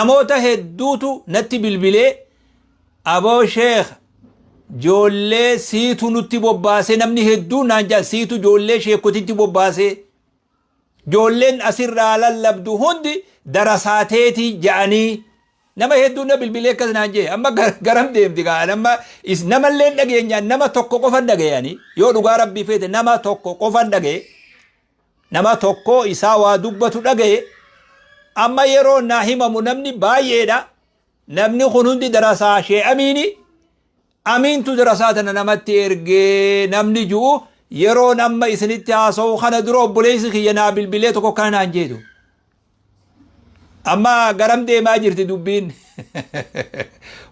Namoota hedduutu natti bilbilee, "Aboo sheekh, joollee siitu nutti bobbaasee," namni hedduu naan jedha, "siitu joollee sheekotitti bobbaasee, joolleen asirraa lallabdu hundi darasaateetii," ja'anii nama hedduu na bilbilee akkas naan jee. Amma garam deemti gaa? Nama namallee dhageenyaan nama tokko qofan dhagayanii, yoo dhugaa Rabbii feete, nama tokko qofan dhagaye, nama tokko isaa waa dubbatu dhagaye. Amma yeroo naa himamu namni baay'eedha. Namni kun hundi darasaa shee Amiini, Amiintu darasaa tana namatti ergee namni ju'u. Yeroon amma isinitti haasa'u kana dura obboleessi kiyya naa bilbilee tokko kana naan jeetu. Amma garam deemaa jirti dubbiin?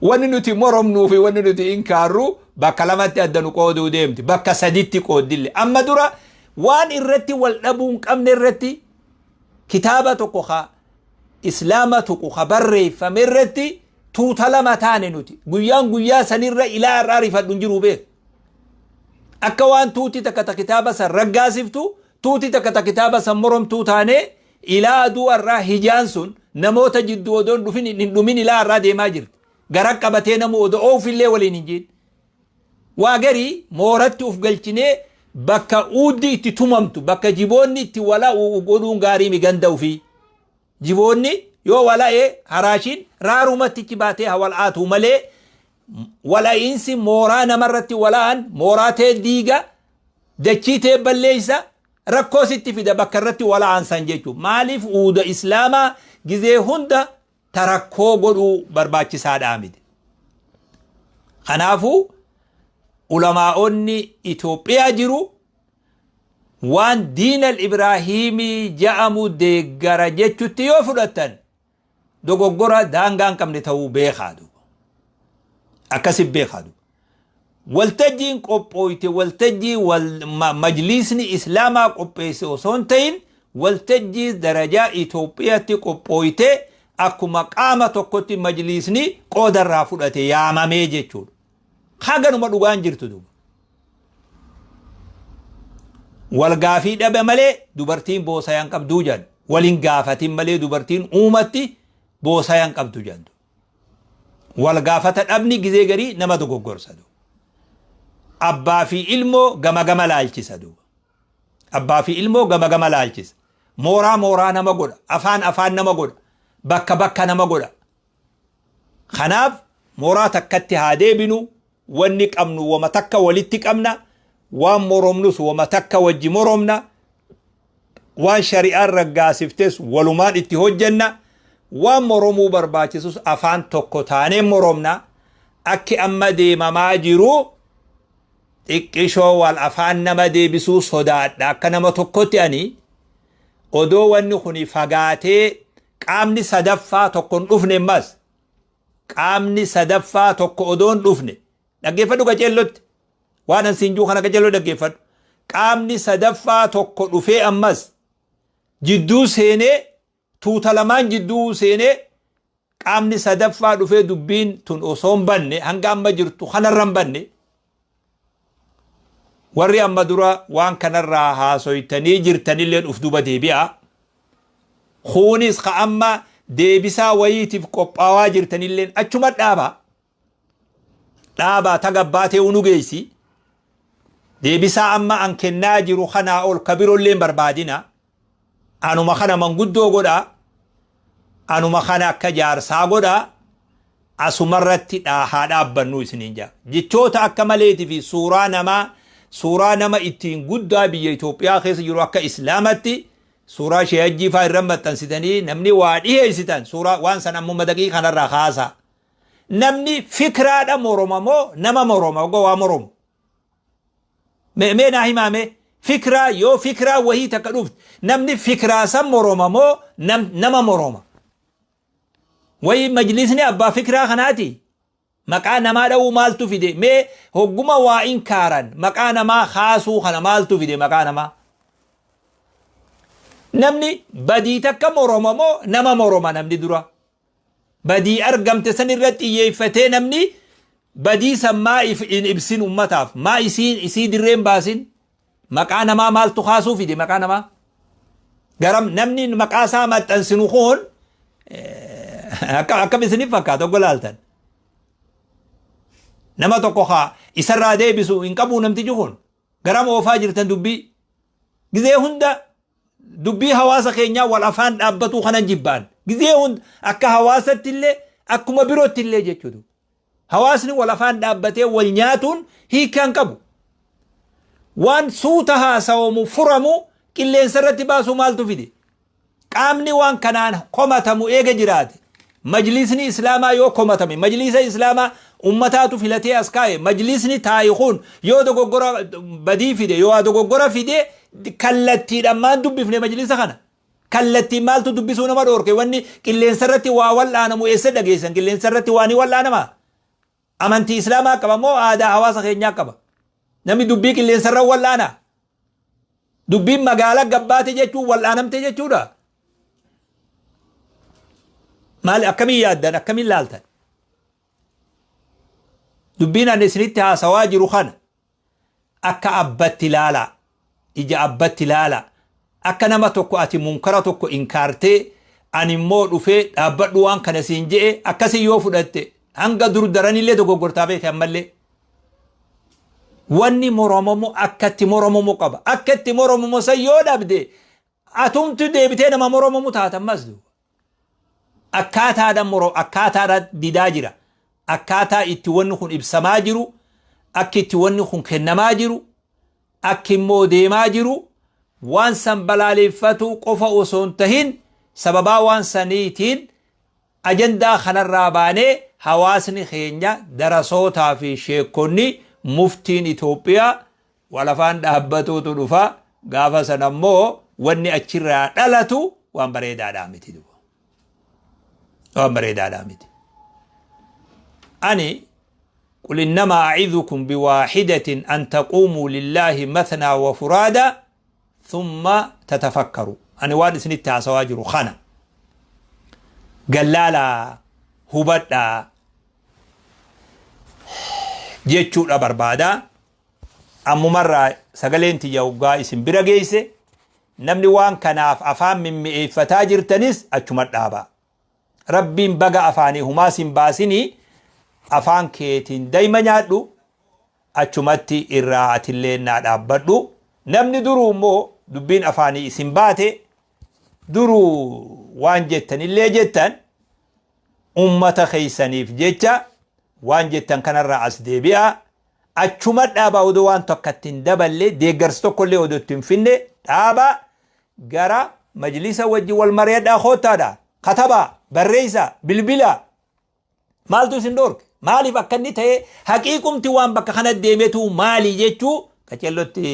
Wanni nuti moromnuu fi wanni nuti inkaarru bakka lamatti adda nu qooduu deemti, bakka saditti qooddille. Amma dura waan irratti wal dhabuu hin qabne irratti, kitaaba tokko ka Islaama tuqu ka barreeffame irratti tuuta lama taane nuti. Guyyaan guyyaa sanirra ilaa har'aa rifadhu hin jiru, beek. Akka waan tuuti takka ta kitaaba san raggaasiftu, tuuti takka ta kitaaba san moromtuu taane, ilaa aduu har'aa hijaan sun namoota jidduu odoon dhufin hin dhumin ilaa har'aa deemaa jirti. Gara qabatee namu odoo oofillee waliin hin jiin. Waa garii mooratti uf galchinee bakka uuddi itti tumamtu, bakka jiboonni itti wala'u godhuun gaarii mi ganda ofii. Jiboonni yoo wala'e haraashiin raarumatti ichi baatee haa wal'aatu malee, wala'iinsi mooraa namarratti wala'an mooraa tee diiga, dachii tee balleessa, rakkoo sitti fida bakka irratti wala'an san jechuudha. Maaliif uuda Islaamaa gizee hunda tarakkoo godhuu barbaachisaadhaa miti? Kanaafuu ulamaa'onni Itoophiyaa jiru waan diinal Ibraahiimii ja'amu deeggara jechutti yoo fudhattan, dogoggora daangaa hin qabne ta'uu beekaa duuba. Akkasi beekaa duuba. Waltajjiin qophooyte waltajjii majliisni Islaamaa qopheesse osoo hin ta'in, waltajjii darajaa Itoophiyaatti qophooyte, akkuma qaama tokkotti majliisni qoodarraa fudhate yaamamee jechuudha. Haganuma dhugaan jirtu duuba. Wal gaafii dhabe malee dubartiin boosayan qabduu jedhan. Wal hin gaafatin malee dubartiin uumatti boosayan qabdu jedhan. Wal gaafata dhabni gizee garii nama dogoggorsa duuba. Abbaa fi ilmoo gama gama laalchisa duuba. Abbaa fi ilmoo gama gama laalchisa. Mooraa mooraa nama godha. Afaan afaan nama godha. Bakka bakka nama godha. Kanaaf mooraa takkatti haa deebinu. Wanni qabnu wama takka walitti qabna. Waan moromnus wama takka wajji moromna. Waan shari'aan raggaasiftes walumaan itti hojjenna. Waan moromuu barbaachisus afaan tokko taanee moromna. Akki amma deemamaa jiru xiqqishoo wal afaan nama deebisuu sodaadha. Akka nama tokkotti ani odoo wanni kuni fagaatee qaamni sadaffaa tokko hin dhufne, ammas qaamni sadaffaa tokko odoo hin dhufne, dhaggeeffadhu qaceellotti, waan an siin jiru kana qaceelloo dhaggeeffadhu, qaamni sadaffaa tokko dhufee ammas jidduu seenee, tuuta lamaan jidduu seenee, qaamni sadaffaa dhufee dubbiin tun osoo hin banne, hanga amma jirtu kanarra hin banne, warri amma dura waan kanarraa haasoytanii jirtanilleen uf duba deebi'a. Kunis ka amma deebisaa wayiitiif qophaawaa jirtanilleen achuma dhaaba. Dhaabaa tagabbaatee unu geessi. Deebisaa amma an kennaa jiru kanaa ol ka biroollee hin barbaadina. Anuma kana manguddoo godhaa. Anuma kana akka jaarsaa godhaa. Asumarratti haa dhaabbannu isiniin jaa. Jechoota akka maleetii fi suuraa namaa, suuraa nama ittiin guddaa biyya Itoophiyaa keessa jiru, akka Islaamatti suuraa Shee Hajjii fa'aa irra maxxansitanii namni waa dhiheessitan, suuraa waan san ammuma daqiiqa kanarraa kaasaa. Namni fikraadha moroma moo nama moroma ogoo waa moromu? Mee naa himaa mee, fikraa yoo fikraa wahii takka dhufte, namni fikraa san moroma moo nama moroma? Wayi majlisni abbaa fikraa kanaati? Maqaa namaa dha'uu maaltu fide? Mee hogguma waa inkaaran maqaa namaa kaasuu kana maaltu fide maqaa namaa? Namni badii takka moroma moo nama moroma namni dura? Badii argamte san irratti xiyyeeffatee namni badii san maa hin ibsin ummataaf? Maa isiin isii dirreen baasin? Maqaa namaa maaltu kaasuu fide maqaa namaa? Garam namni maqaa isaa maxxansinu kun? Akkam isiniif fakkaata ogga laaltan? Nama tokko haa isarraa deebisu hin qabu namtichi kun. Garam oofaa jirtan dubbii? Gizee hunda dubbii hawaasa keenyaa wal afaan dhaabbatuu kanan jibbaan. Gizee hunda akka hawaasatti illee akkuma birootti illee jechuudha. Hawaasni wal afaan dhaabbatee wal nyaatuun hiika hin qabu. Waan suuta haasawamu furamu qilleensa irratti baasuu maaltu fide? Qaamni waan kanaan komatamu eega jiraate, majliisni Islaamaa yoo komatame, majliisa Islaamaa ummataatu filatee as kaa'e, majliisni taa'i kun yoo dogoggora badii fide, yoo dogoggora fide, kallattiidhaan maan dubbifne majliisa kana? Kallattiin maaltu dubbisuu nama dhoorke? Wanni qilleensa irratti waa wal'aanamu eessa dhageessan? Qilleensa irratti waa ni wal'aanamaa? Amantii Islaamaa qaba moo aadaa hawaasa keenyaa qaba? Namni dubbii qilleensa irra wal'aanaa? Dubbiin magaalaa gabbaate jechuun wal'aanamte jechuudha. Maali, akkamiin yaaddan, akkamiin laaltan? Dubbiin ani isinitti haasawaa jiru kana akka abbatti ilaalaa. Ija abbatti ilaalaa. Akka nama tokko ati munkara tokko inkaartee, ani immoo dhufee dhaabbadhu waan kana siin je'e, akkasii yoo fudhatte hanga dur daranillee dogoggortaa beeke ammallee. Wanni moromamu akka itti moromamu qaba. Akka itti moromamu san yoo dhabde, atumtu deebitee nama moromamu taata ammas duuba. Akkaataadhaan moro akkaataadhaan didaa jira. Akkaataa itti wanni kun ibsamaa jiru, akki itti wanni kun kennamaa jiru, akki immoo deemaa jiru, waan san balaaleffatu qofa osoo hin tahin, sababaa waan saniitiin ajandaa kanarraa baanee hawaasni keenya, darasootaa fi sheekonni, muftiin Itoophiyaa wal afaan dhaabbatuutu dhufa. Gaafa sana immoo wanni achirraa dhalatu waan bareedaadhaa miti duuba. Waan bareedaadhaa miti. Ani قل إنما أعظكم بواحدة أن تقوموا لله مثنى وفرادا ثم تتفكروا. Ani waan isinitti haasawaa jiru kana gallaalaa hubadhaa jechuudha barbaada. Ammumarraa sagaleen tiyya waggaa isin bira geesse, namni waan kanaaf afaan mimmi'eeffataa jirtanis achuma dhaabaa. Rabbiin baga afaanii humaas hin baasinii, afaan keetiin dayma nyaadhu, achumatti irraa atillee naa dhaabbadhu. Namni duruu immoo dubbiin afaanii isin baate, duruu waan jettanillee jettan, ummata keeysaniif jecha waan jettan kanarraa as deebi'a. Achuma dhaabaa, odoo waan tokko itti hin daballe, deeggarsa tokkollee odoo itti hin finne dhaabaa, gara majlisa wajji wal mari'adhaa koottaadha. Katabaa, barreessaa, bilbilaa. Maaltu isin dhoorke? Maaliif akka inni ta'e, haqiiqumti waan bakka kana deemetu maali jechuu qacellotti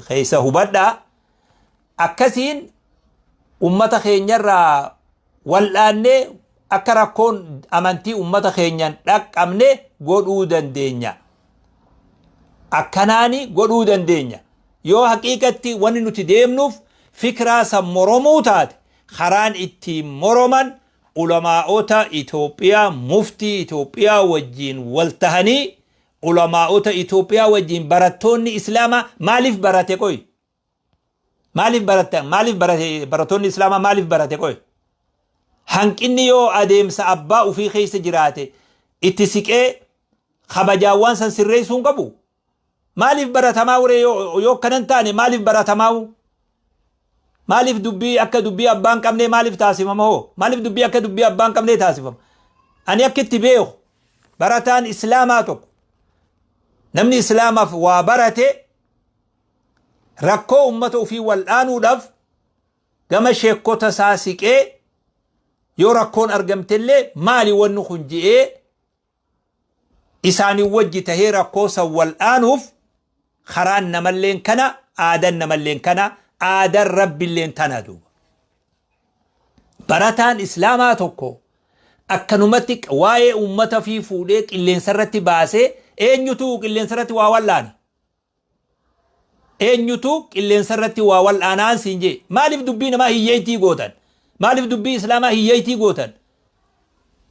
keessa hubadhaa. Akkasiin ummata keenyarraa wal'aannee akka rakkoon amantii ummata keenyan dhaqqabne godhuu dandeenya. Akkanaani godhuu dandeenya. Yoo haqiiqatti wanni nuti deemnuuf fikraa san moromuu taate, karaan ittiin moroman ulamaa'ota Itoophiyaa, muftii Itoophiyaa wajjiin wal tahanii, ulamaa'ota Itoophiyaa wajjiin. Barattoonni Islaamaa maaliif barate qoy? Maaliif baratte? Maaliif barate? Barattoonni Islaamaa maaliif barate qoy? Hanqinni yoo adeemsa abbaa ofii keessa jiraate, itti siqee kabajaawwan san sirreessuu hin qabu. Maaliif baratamaa waree? Yoo akkana hin taane, maaliif baratamaa? Maaliif dubbii akka dubbii abbaan qabnee maaliif taasifama hoo? Maaliif dubbii akka dubbii abbaan qabnee taasifama? Ani akka itti beeku, barataan Islaamaa tokko, namni Islaamaaf waa barate, rakkoo ummata ofii wal'aanuudhaaf gama sheekota isaa siqee, yoo rakkoon argamtellee maali wanni kun je'ee isaanii wajji tahee rakkoo san wal'aanuuf karaan namalleen kana, aadaan namalleen kana, aadaan rabbilleen tana duuba. Barataan Islaamaa tokko akkanumatti waa'ee uummata fi fuudhee qilleensa irratti baasee, eenyutu qilleensa irratti waa wal'aana? Eenyutu qilleensa irratti waa wal'aanaan siin jee? Maaliif dubbii namaa hiyyeeytii gootan? Maaliif dubbii Islaamaa hiyyeeytii gootan?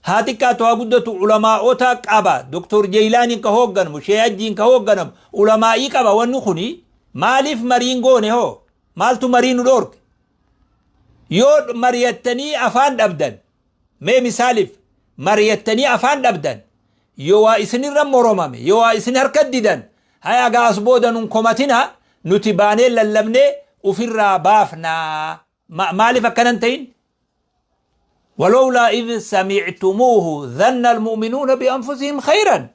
Haa xiqqaatu haa guddatu, ulamaa'ota qaba. Doktor Jeeyilaaniin ka hoogganamu, Shee Hajjiin ka hoogganamu, ulamaa'ii qaba wanni kuni. Maaliif mariin goone hoo? Maaltu marii nu dhoorke? Yoo mari'attanii afaan dhabdan, Mee misaaliif mari'attanii afaan dhabdan, yoo waa isinirra moromame, yoo waa isin harka didan, haya gaas booda nun komatina, nuti baanee lallabnee ufirraa baafnaa. Maaliif akkanan ta'in? ولولا إذ سمعتموه ظن المؤمنون بأنفسهم خيرا.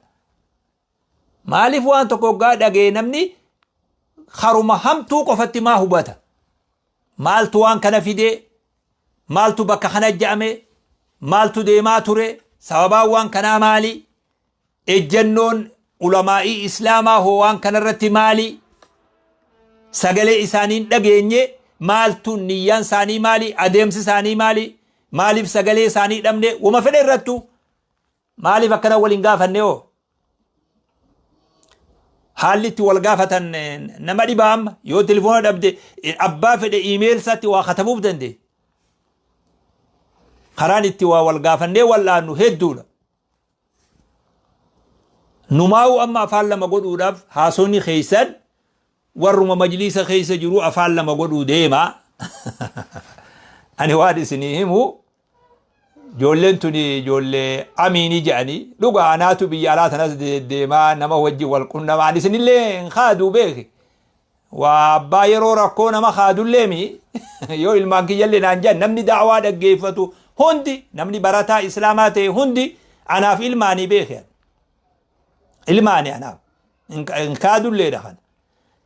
Maaliif waan tokko hoggaa dhagee namni haruma hamtuu qofatti maa hubata? Maaltu waan kana fidee? Maaltu bakka kana je'ame? Maaltu deemaa ture? Sababaan waan kanaa maali? Ejjannoon ulamaa'ii Islaamaa hoo waan kanarratti maali? Sagalee isaanii dhageenye, maaltu niyyaan isaanii maali? Adeemsi isaanii maali? Maaliif sagalee isaanii dhabne? Wama fedhe irrattu maaliif akkana waliin gaafanne? Hoo haalli itti wal gaafatan nama dhibaa. Amma yoo telefoona dhabde, abbaa fedhe email isaatti waa katabuuf danda'e. Karaan itti waa wal gaafannee wal'aannu hedduudha. Numaa'u amma afaan lama godhuudhaaf haasonni keeysan warruma majliisa keessa jiru afaan lama godhuu deema. Ani waan isinii himu, ijoolleen tuni ijoollee amiinii jedhanii dhugaa. Anaatu biyya alaa tanas deemaa nama wajjin wal qunnamaa. Ani isinillee hin kaaduu beeki. Waa abbaa yeroo rakkoo nama kaadulleemi yoo ilmaan kiyyallee naan jedhan. Namni da'awaa dhaggeeffatu hundi, namni barataa Islaamaa ta'e hundi anaaf ilmaanii beeki. Ilmaani anaaf hin kaadulleedha kana.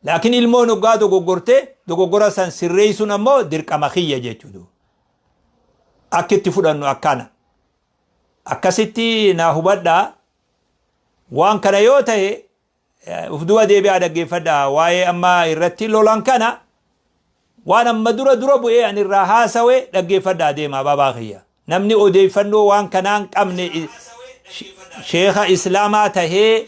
Laakiin ilmoon hoggaa dogoggortee, dogoggora san sirreessuun ammoo dirqama kiyya jechuudha. Akka itti fudhannu akkana. Akkasitti naa hubadhaa. Waan kana yoo ta'e, uf duba deebi'aa dhaggeeffadhaa. Waa'ee amma irratti lolan kana, waan amma dura dura bu'ee ani irraa haasawe dhaggeeffadhaa deemaa babaa kiyya. Namni odeeffannoo waan kanaan qabne, sheeka Islaamaa tahee,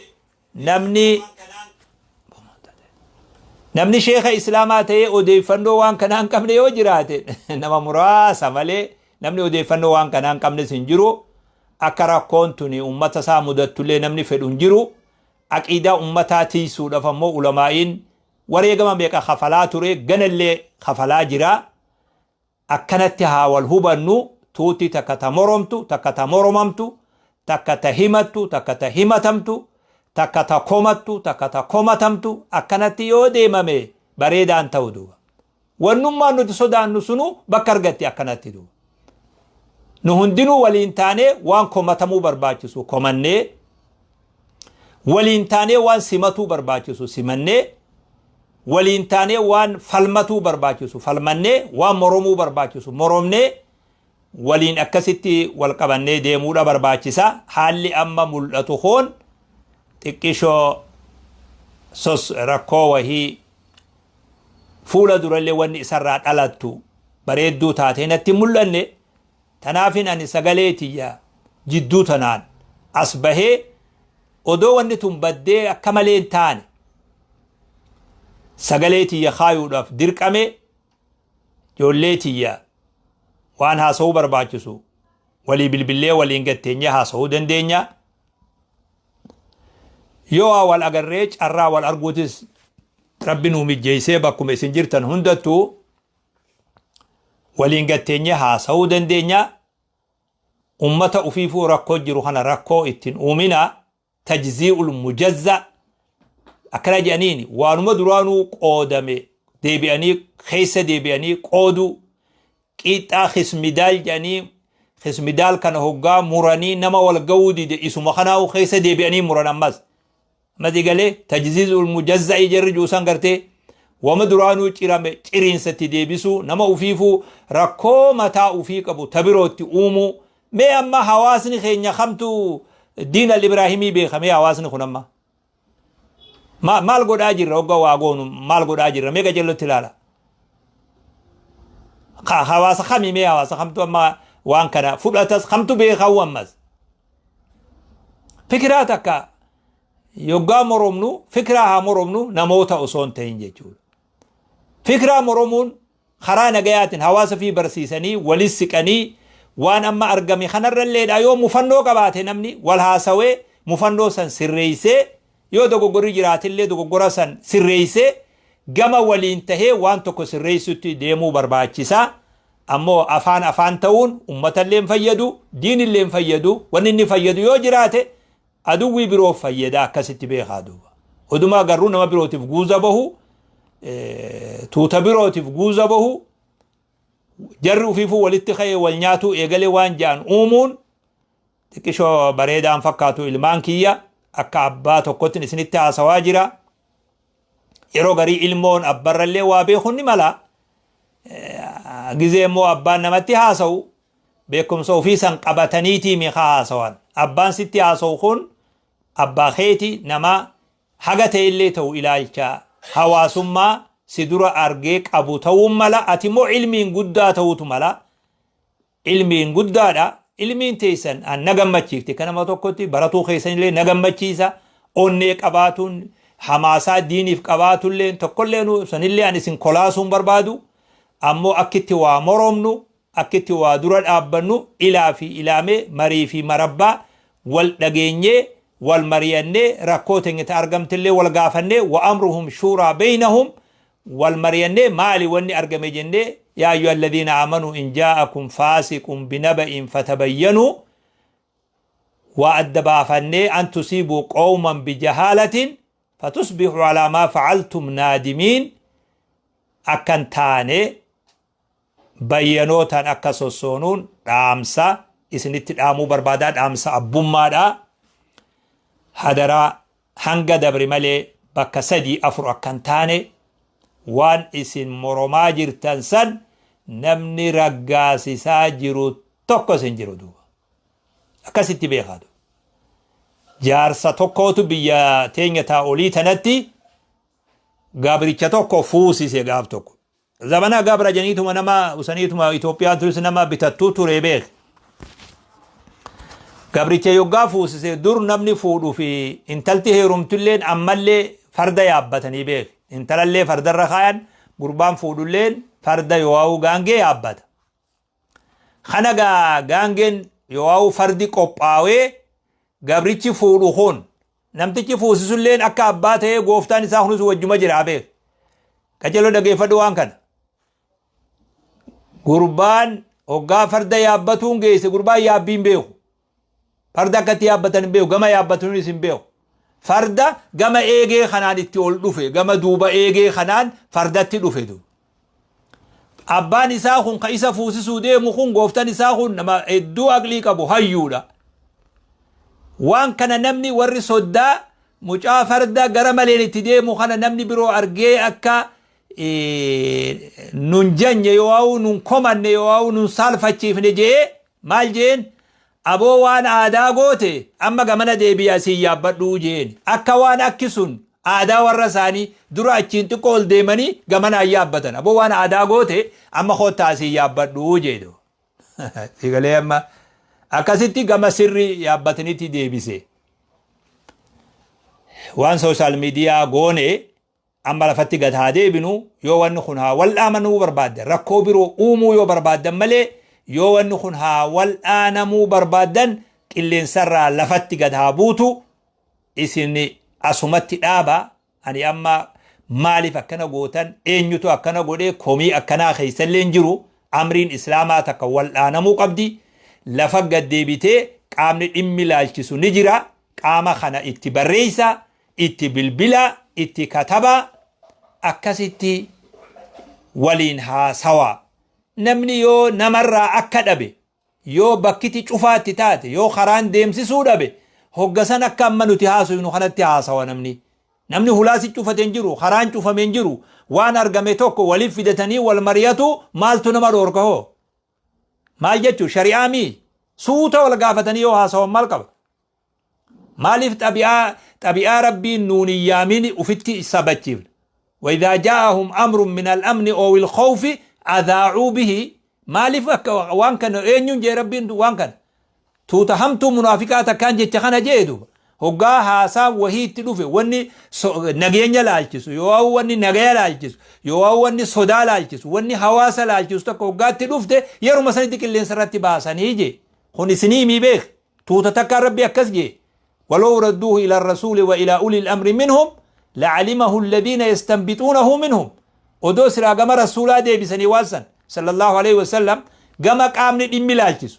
namni sheeka Islaamaa tahee odeeffannoo waan kanaan qabne yoo jiraate nama muraasa malee, namni odeeffannoo waan kanaan qabnes hin jiru. Akka rakkoon tuni ummata isaa mudattullee namni fedhu hin jiru. Aqiidaa ummataa tiisuudhaaf ammoo ulamaa'iin wareegama meeqa kafalaa ture, ganallee kafalaa jira. Akkanatti haa wal hubannu. Tuuti takka ta moromtu, takka ta moromamtu, takka ta himattu, takka ta himatamtu, takka ta komattu, takka ta komatamtu, akkanatti yoo deemame bareedaan ta'u duuba. Wannummaan nuti sodaannu sunu bakka argatti akkanatti duuba. Nu hundinuu waliin taanee waan komatamuu barbaachisu komannee, waliin taanee waan simatuu barbaachisu simannee, waliin taanee waan falmatuu barbaachisu falmannee, waan moromuu barbaachisu moromnee, waliin akkasitti wal qabannee deemuudha barbaachisa. Haalli amma mul'atu kun xiqqishoo sos rakkoo wahii fuula durallee wanni isarraa dhalattu bareedduu taatee natti mul'anne. Tanaafin ani sagalee tiyya jidduu tanaan as bahee, odoo wanni tun baddee akka malee hin taane, sagalee tiyya kaayuudhaaf dirqame. Ijoollee tiyya waan haasa'uu barbaachisu walii bilbillee waliin gatteenyee haasa'uu dandeenya. Yoo waa wal agarree, carraa wal arguutis Rabbi nuu mijjeessee, bakkuma isin jirtan hundattuu waliin gatteenyee haasa'uu dandeenya. Ummata ufiifuu rakkoo jiru kana rakkoo ittiin uumina. تجزيء المجزأ akkana jedhaniini, waanuma duraanuu qoodame deebi'anii keessa deebi'anii qooduu, qiixxaa kismidaal jedhanii, kismidaal kana hoggaa muranii nama wal ga'uu dide, isuma kanaa'u keessa deebi'anii muran. Ammas ammas galee تجزيء المجزأ jarri juusan gartee wama duraanuu cirame ciriinsatti deebisuu, nama ufiifuu rakkoo mataa ufii qabu tabirootti uumuu. Mee amma hawaasni keenya kamtu diin al-Ibraahimii beeka? Mee hawaasni kun amma maal godhaa jirra? Hogga waa goonu maal godhaa jirra? Mee qajeellotti ilaala. Hawaasa kami? Mee hawaasa kamtu amma waan kana fudhatas? Kamtu beekawu? Ammas fikiraa takka yoggaa moromnu, fikiraa haa moromnu, namoota osoo hin ta'in jechuudha. Fikiraa moromuun karaa nagayaatiin hawaasa fi barsiisanii walis siqanii, waan amma argame kanarralleedha yoo mufannoo qabaate, namni wal haasawee mufannoo san sirreeysee, yoo dogoggorri jiraatillee dogoggora san sirreeysee, gama waliin tahee waan tokko sirreessutti deemuu barbaachisa. Ammoo afaan afaan ta'uun ummatallee hin fayyadu, diinillee hin fayyadu. Wanni inni fayyadu yoo jiraate aduwwii biroof fayyada, akkasitti beekaa duuba. Odumaa garuu nama birootiif guuza bahu, tuuta birootiif guuza bahu, jarri ufiifuu walitti ka'ee wal nyaatuu eegalee waan ja'an uumuun xiqqishoo bareedaan fakkaatu. Ilmaan kiyya, akka abbaa tokkotti isinitti haasawaa jira. Yeroo garii ilmoon abbarrallee waa beekuun ni mala. Gizee immoo abbaan namatti haasa'u beekumsa ofii san qabataniitii miika haasawan. Abbaan sitti haasa'u kun abbaa keeti, nama haga ta'ellee ta'u ilaalcha hawaasummaa si dura argee qabu ta'uun mala. Ati immoo ilmiin guddaa ta'utu mala. Ilmiin guddaadha. Ilmiin teessan an na gammachiifte. Kan nama tokkotti baratuu keessanillee na gammachiisa. Onnee qabaatuun, hamaasaa diiniif qabaatullee tokkollee sanillee an isin kolaasuun barbaadu. Ammoo akkitti waa moromnu, akkitti waa dura dhaabbannu, ilaa fi ilaamee, marii fi marabbaa wal dhageenyee, wal mari'annee, rakkoo teenya ta argamtillee wal gaafannee, وأمرهم شورى بينهم, wal mari'annee, maali wanni argame jennee, يا أيها الذين آمنوا إن جاءكم فاسق بنبإ فتبينوا, waa adda baafannee, أن تصيبوا قوما بجهالة فتصبحوا على ما فعلتم نادمين, akkan taane bayyanootaan akka sossoonuun dhaamsa isinitti dhaamuu barbaadaa, dhaamsa abbummaadha. Hadaraa, hanga dabre malee bakka sadii afur akkan taane waan isin moromaa jirtan san namni raggaasisaa jiru tokko isin jiru duuba. Akkasitti beekaa duuba. Jaarsa tokkootu biyya teenya taa'olii tanatti gabricha tokko fuusise gaaf tokko. Zamana gabra janiituma nama usaniituma Itoophiyaan turis nama bitattuu ture beek. Gabricha yoggaa fuusise, dur namni fuudhuu fi intalti heerumtulleen ammallee farda yaabbatanii beek. Intalallee fardarra kaayan, gurbaan fuudhulleen farda yoo'aa'uu gaangee yaabbata. Kana gaa gaangeen yoo'aa'uu fardi qophaawee, gabrichi fuudhu kun, namtichi fuusisulleen akka abbaa ta'ee, gooftaan isaa kunis wajjuma jira beek. Qaceloo dhageeffadhu waan kana. Gurbaan hoggaa farda yaabbatuun geesse, gurbaan yaabbiin beeku. Farda akkatti yaabbatan hin beeku, gama yaabbatuunis hin beeku. Farda gama eegee kanaan itti ol dhufe, gama duuba eegee kanaan fardatti dhufe du. Abbaan isaa kun, ka isa fuusisuu deemu kun, gooftaan isaa kun nama hedduu aqlii qabu, hayyuudha. Waan kana namni warri soddaa mucaa farda gara maleen itti deemu kana namni biroo argee akka nun janye yoo nun komanne yoo nun saalfachiifne jee, maal jeen? "Aboo, waan aadaa goote, amma gamana deebi'aa siin yaabbadhuu" jeen. Akka waan akki sun aadaa warra isaanii dura achiin xiqqoo ol deemanii gamanaan yaabbatan. "Aboo, waan aadaa goote, amma kottaa siin yaabbadhuu" jedhu. Sigalee amma akkasitti gama sirri yaabbatanitti deebise. Waan social media goone amma lafatti gad haa deebinu. Yoo wanni kun haa wal'aamanuu barbaaddan, rakkoo biroo uumuu yoo barbaaddan malee, yoo wanni kun haa wal'aanamuu barbaaddan, qilleensarraa lafatti gad haa buutu. Isin asumatti dhaaba. Ani amma maaliif akkana gootan, eenyutu akkana godhee, komii akkanaa keessallee hin jiru. Amriin islaamaa takka wal'aanamuu qabdi. Lafa gad deebitee qaamni dhimmi ilaalchisu ni jira. Qaama kana itti barreessa, itti bilbila, itti katabaa, akkasitti waliin haasawaa. Namni yoo namarraa akka dhabe, yoo bakkiti cufaatti taate, yoo karaan deemsisuu dhabe, hoggasan akka amma nuti haasofnu kanatti haasawa namni. Namni hulaasi cufate hin jiru, karaan cufame hin jiru. Waan argame tokko waliif fidatanii wal mari'atu, maaltu nama dhoorka hoo? Maal jechuu, shari'aa mii? Suuta wal gaafatanii yoo haasawan maal qaba? Maaliif xabi'aa rabbiin nuun hin yaamin ufitti sabachiifna? وإذا جاءهم أمر من الأمن أو الخوف أذاعوا به. Maaliif akka waan kana eenyuun jee rabbiin? Waan kana tuuta hamtuu munaafiqaa takkaan jecha kana jee duuba. Hoggaa haasaan wahii itti dhufe, wanni nageenya laalchisu yoo, wanni nagaya laalchisu yoo, wanni sodaa laalchisu, wanni hawaasa laalchisu tokko hoggaatti dhufte, yeruma sanitti qilleensa irratti baasanii jee. Kun isinii mii beek, tuuta takkaan rabbi akkas jee. ولو ردوه إلى الرسول وإلى أولي الأمر منهم لعلمه الذين يستنبطونه منهم. Odoo silaa gama rasuulaa deebisanii waan san, Sallallahu alaihi wasallam gama qaamni dhimmi ilaalchisu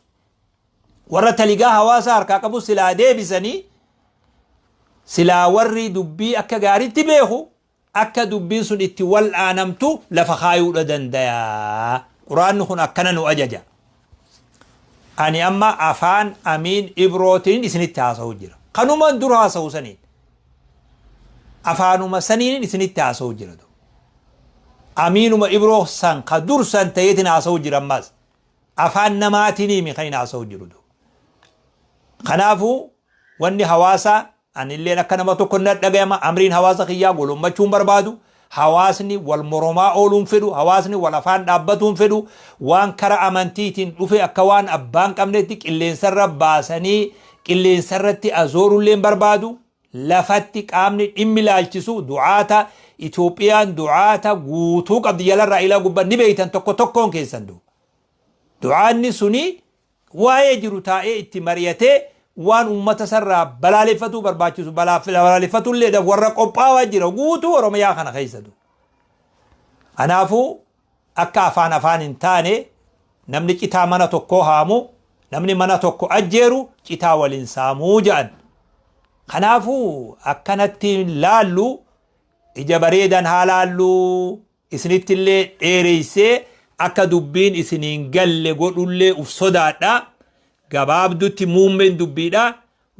warra taligaa hawaasa harkaa qabu silaa deebisanii, silaa warri dubbii akka gaariitti beeku akka dubbiin sun itti wal'aanamtu lafa kaayuudha dandaya. Quraanni kun akkana nu ajaja. Ani amma afaan Amiin Ibrootiin isinitti haasa'u jira. Kanumaan dura haasa'u saniin. Afaanuma saniin isinitti haasa'u jira. Amiinuma Ibroo san ka dur san ta'eetiin haasa'u jira ammas. Afaan namaatiin himi kan hin haasa'u jiru. Kanaafuu wanni hawaasaa anilleen akka nama tokko na dhagayama. Amriin hawaasa kiyyaa golommachuun barbaadu. Hawaasni wal moromaa ooluun fedhu, hawaasni wal afaan dhaabbatuun fedhu, waan kara amantiitiin dhufe akka waan abbaan qabnetti qilleensarra baasanii qilleensarratti azoorulleen barbaadu. Lafatti qaamni dhimmi ilaalchisu du'aata. Itoophiyaan du'aata guutuu qabdi, jalarraa ilaa gubbaa ni beeytan tokko tokkoon keessan. Du'aanni suni waa'ee jiru taa'ee itti mari'atee waan uummata sarraa balaaleffatuu barbaachisu balaaleffatullee warra qophaawaa jira guutuu Oromiyaa kana keessatu. Kanaafuu akka afaan afaan hin taane, namni citaa mana tokkoo haamu, namni mana tokko ajjeeru citaa waliin saamuu jedhan. Kanaafuu akkanatti laallu, ija bareedan haa laallu. Isinittillee dheereysee akka dubbiin isiniin galle godhullee uf sodaadha. Gabaabdutti muummeen dubbiidha.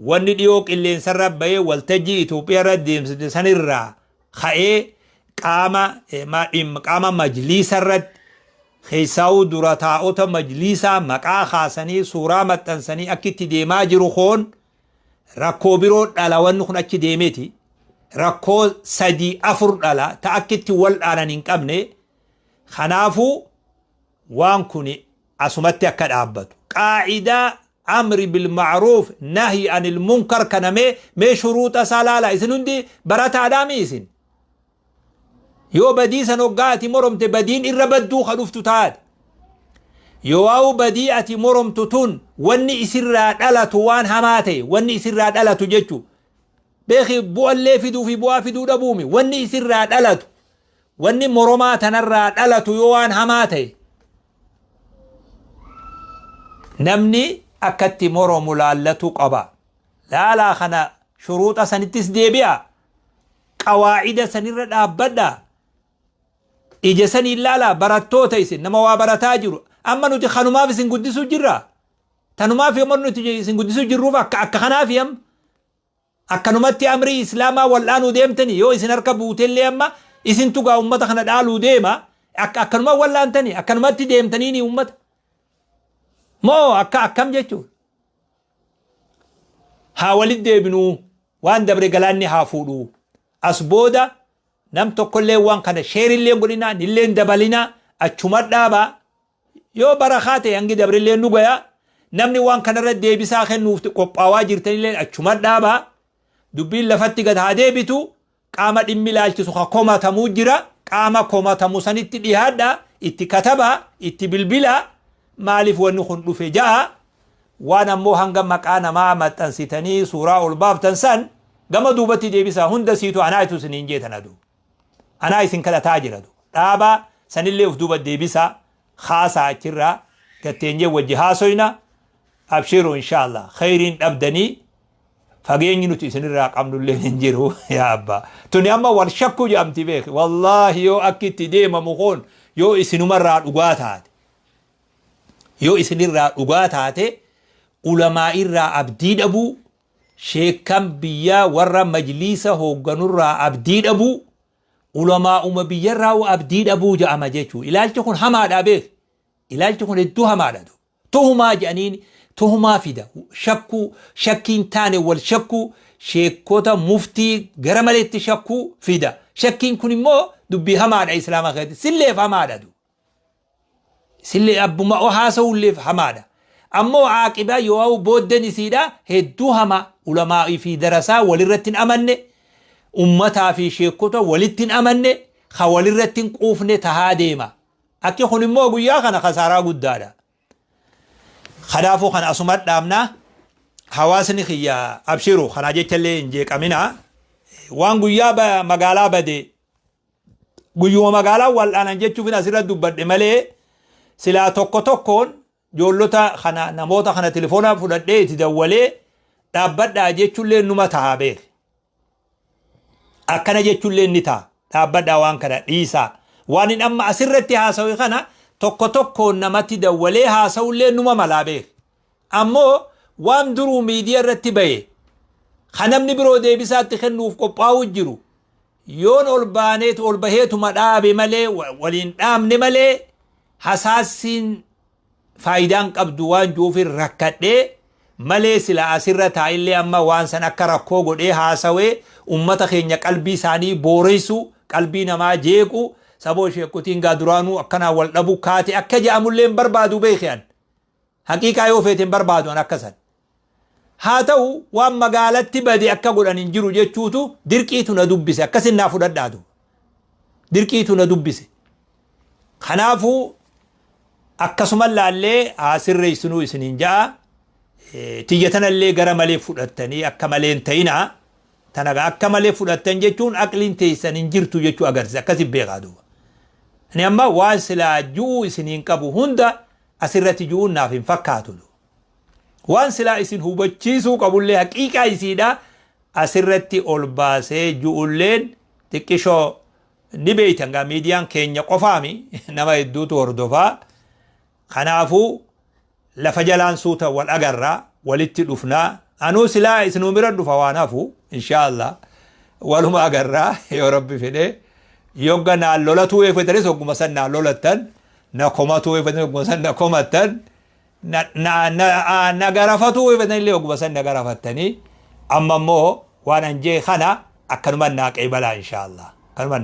Wanni dhiyoo qilleensarra bahee waltajjii Itoophiyaa irra deemsite sanirraa ka'ee qaama majliisa irratti, keessaa'uu dura taa'ota majliisaa maqaa kaasanii suuraa maxxansanii akka itti deemaa jiru koon rakkoo biroo dhala. Wanni kun achi deemeeti. Rakkoo sadii afur dhala ta akka itti wal dhaanan hin qabne. Kanaafuu waan kun asumatti akka dhaabbatu. Qaa'idaa amri bilma'ruuf nahyi anil munkar kana mee shuruuxa isaa laala. Isin hundi barataadhaami. Isin yoo badii san hoggaa ati moromte badiin irra badduu ka dhuftu taate, yoo waa'u badii ati moromtu tun wanni isirraa dhalatu waan hamaa ta'e, wanni isirraa dhalatu jechu beeki, bu'allee fiduu fi bu'aa fiduu dhabuumi, wanni isirraa dhalatu, wanni moromaa tanarraa dhalatu yoo waan hamaa ta'e, namni akkatti moromu laallatu qaba. Laalaa kana shuruuxa sanittis deebi'a. Qawaacida sanirra dhaabbadha. Ija saniin laalaa. Barattoota isin nama waa barataa jiru. Amma nuti kanumaaf isin guddisuu jirra. Tanumaaf yommuu nuti isin guddisuu jirruuf akka kanaaf yam akkanumatti amrii islaamaa wal'aanuu deemtani, yoo isin harka buutellee amma isin tugaa ummata kana dhaaluu deema, akka akkanuma wal'aantani akkanumatti deemtaniini ummata moo akka akkam jechuudha. Haa walit deebinuu, waan dabre galaanni haa fuudhuu. As booda nam tokkollee waan kana sheerillee godhinaa nillee dabalinaa, achuma dhaabaa. Yoo barakaa ta'e hangi dabrillee nu gaya. Namni waan kanarra deebisaa kennuuf qophaawaa jirtanillee achuma dhaabaa. Dubbiin lafatti gad haa deebitu. Qaama dhimmi ilaalchisu ka komatamuu jira, qaama komatamu sanitti dhiyaadha, itti katabaa, itti bilbilaa, maaliif wanni kun dhufe ja'a. Waan ammoo hanga maqaa namaa maxxansitanii suuraa ol baaftan san gama duubatti deebisaa. Hunda siitu anaa itu isiniin jeetan adu anaa isin kadhataa jira. Dhaabaa sanillee uf duuba deebisaa, haasaa achirraa gatteenyee wajji haasoyna. Abshiru, inshallah khayriin dhabdanii fageenyi nuti isinirraa qabnullee hin jiru. Yaa abbaa, tuni amma wal shakkuu jedhamti beeki. Wallaahi yoo akki itti deemamu kun yoo isinumarraa dhugaa taate, yoo isinirraa dhugaa taate, ulamaa irraa abdii dhabuu, sheekkan biyyaa warra majliisa hoogganurraa abdii dhabuu, ulamaa'uma biyyarraa abdii dhabuu jedhama jechuu. Ilaalchi kun hamaadha beek, ilaalchi kun hedduu hamaadha. Tuhumaa jedhaniin tuhumaa fida, shakkuu, shakkiin taane wal shakkuu, sheekota muftii gara maleetti shakkuu fida. Shakkiin kun immoo dubbii hamaadha. Islaama keessatti silleef hamaadha, sillee abbuma haasa'ulleef hamaadha. Ammoo aaqibaa yoo booddeen isiidha hedduu hama. Ulamaa fi darasaa walirratti hin amanne, ummataa fi sheekota walitti hin amanne, ka walirratti hin quufne tahaa deema. Akki kun immoo guyyaa kana kasaaraa guddaadha. Kanaafuu kana asuma dhaabnaa. Hawaasni kiyya abshiru, kanaa jechallee hin jeeqaminaa. Waan guyyaa magaalaa bade guyyuma magaalaa wal'aanan jechuuf asirra dubbadhe malee. Silaa tokko tokkoon ijoollota kana, namoota kana telefoona fudhadhee itti dawwalee dhaabbadhaa jechuullee numa ta'a beek. Akkana jechuullee ni ta'a. Dhaabbadhaa, waan kana dhiisaa. Waan hin amma asirratti haasawe kana tokko tokkoon namatti dawwalee haasa'ullee numa malaa beek. Ammoo waan duruu miidiyaa irratti bahe, kan namni biroo deebisaatti kennuuf qophaa'u jiru, yoon ol baaneetu ol baheetuma dhaabe malee, waliin dhaabne malee, hasaassiin faayidaan qabdu waan juufin rakkadhee malee, sila asirra taa'illee amma waan san akka rakkoo godhee haasawee ummata keenya qalbii isaanii booreessu, qalbii namaa jeequ, saboo sheekutiin gaa duraanuu akkanaa wal dhabu kaate akka je'amullee hin barbaadu beekan. Haqiiqaa yoo feete hin barbaadu an akkasan. Haa ta'u, waan magaalatti bade akka godhan hin jiru jechuutu dirqiitu na dubbise. Akkasin naa fudhadhaatu. Dirqiitu na dubbise. Kanaafuu akkasuma laallee haa sirreessinuu isiniin ja'a. Tiyya tanallee gara malee fudhattanii akka malee hin ta'inaa. Tana akka malee fudhattan jechuun aqliin teessan hin jirtu jechuu agarsiisa. Akkasi beekaa duuba. Ani amma waan silaa ju'uu isiniin qabu hunda asirratti ju'uun naaf hin fakkaatu. Waan silaa isin hubachiisuu qabullee haqiiqaa isiidha asirratti ol baasee ju'ulleen xiqqishoo ni beeytan gaa, miidiyaan keenya qofaami, nama hedduutu hordofaa. Kanaafuu lafa jalaan suuta wal agarraa, walitti dhufnaa. Anuu silaa isinuu bira dhufa waan hafu, inshaallah waluma agarraa yoo Rabbi fedhe. Yogga naan lolatuu eeffatanis ogguma san naan lolattan, na komatuu eeffatanis ogguma san na komattan, na garafatuu eeffatan illee ogguma san na garafattanii. Amma immoo waan an jee kana akkanuma naa qeebalaa, inshaallah. Kanuma.